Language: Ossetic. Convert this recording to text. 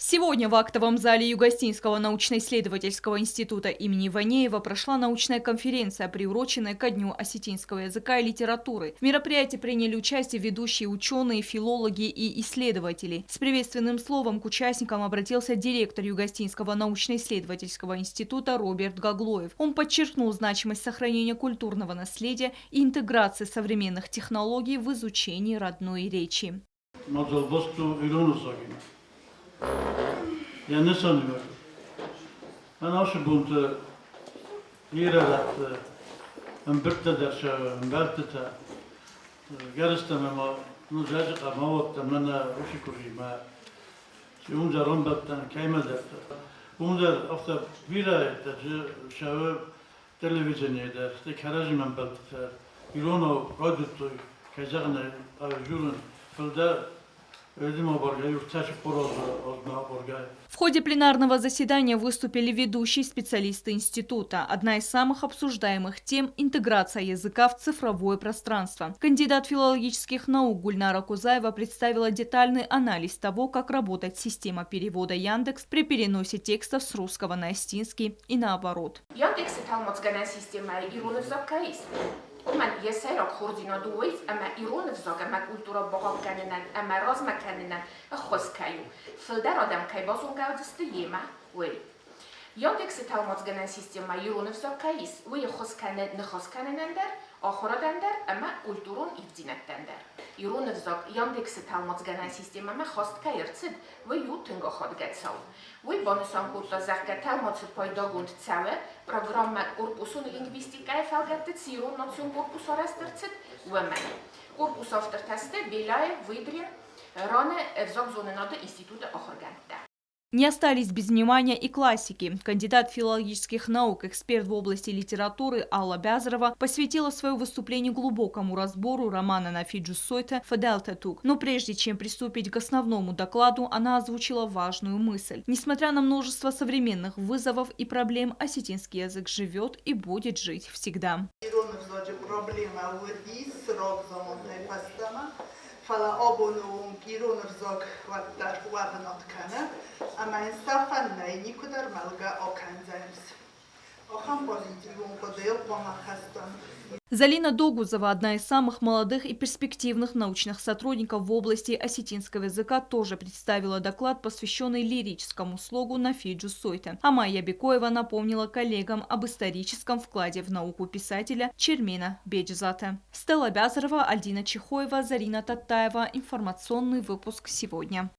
Сегодня в актовом зале Югостинского научно-исследовательского института имени Ванеева прошла научная конференция, приуроченная ко Дню осетинского языка и литературы. В мероприятии приняли участие ведущие ученые, филологи и исследователи. С приветственным словом к участникам обратился директор Югостинского научно-исследовательского института Роберт Гаглоев. Он подчеркнул значимость сохранения культурного наследия и интеграции современных технологий в изучении родной речи. Мадзал баст у ирон ӕвзагимӕ. Йӕ нысаниуӕг. Мӕн ацы бонты бирӕ рӕтты ӕмбырдтӕ дӕр сӕ ӕмбӕлттытӕ гӕрзтӕм ӕмӕ ну зӕджы хъӕмӕ уӕдтӕ мӕнӕ уыцы къуыримӕ уым дӕр ӕмбӕлдтӕн кӕимӕдӕрты. Уым дӕр афтӕ бирӕ сӕ телевиденийы дӕр, стӕй кӕрӕдзимӕ ӕмбӕлттытӕ иронау райдыдтой, кӕй зӕгъын ӕй хъӕуы, дзурын, фылдӕр. В ходе пленарного заседания выступили ведущие специалисты института. Одна из самых обсуждаемых тем – интеграция языка в цифровое пространство. Кандидат филологических наук Гульнара Кузаева представила детальный анализ того, как работает система перевода Яндекс при переносе текстов с русского на осетинский и наоборот. Яндексы тӕлмацгӕнӕн системӕйы ирон ӕвзаг кӕй ис, уымӕн йӕ сӕйраг хорздзинад у уый, ӕмӕ ирон ӕвзаг ӕмӕ культурӕ бахъахъхъӕнынӕн ӕмӕ размӕ кӕнынӕн ӕххуыс кӕй у, фылдӕр адӕм кӕй базонгӕ уыдзысты йемӕ, уый. Яндексы тӕлмацгӕнӕн системӕ ирон ӕвзаг кӕй ис, уый ӕххуыс кӕны ныхас кӕнынӕн дӕр, ахуырадӕн дӕр ӕмӕ культурон ивддзинӕдтӕн дӕр. Ирон ӕвзаг Яндексы тӕлмацгӕнӕн системӕмӕ хаст кӕй ӕрцыд, уый у тынг ахадгӕ цау. Уый банысан кодта, зӕгъгӕ, тӕлмацы пайдагонд цӕуы программӕ корпусон лингвистикӕйы фӕлгӕтты цы ирон национ корпус арӕзт ӕрцыд, уымӕн. Корпусы автортӕ сты Беляев, Выдрин, РАН-ы ӕвзагзонынады институты ахуыргӕндтӕ. Не остались без внимания и классики. Кандидат филологических наук, эксперт в области литературы Алла Бязрова посвятила свое выступление глубокому разбору романа Нафи Джусойты «Фыдӕлты туг». Но прежде чем приступить к основному докладу, она озвучила важную мысль. Несмотря на множество современных вызовов и проблем, осетинский язык живет и будет жить всегда. Фӕлӕ абоны онг ирон ӕвзаг уӕддӕр уӕвынад кӕны, ӕмӕ йын сӕфӕн нӕй, никуыдӕр мӕлгӕ акӕндзӕнис. Ахӕм позитивон хъуыдыйыл хъуамӕ хӕстон. Залина Догузова, одна из самых молодых и перспективных научных сотрудников в области осетинского языка, тоже представила доклад, посвященный лирическому слогу Нафи Джусойты. А Майя Бекоева напомнила коллегам об историческом вкладе в науку писателя Чермена Беджзата. Стелла Бязарова, Альдина Чехоева, Зарина Таттаева. Информационный выпуск сегодня.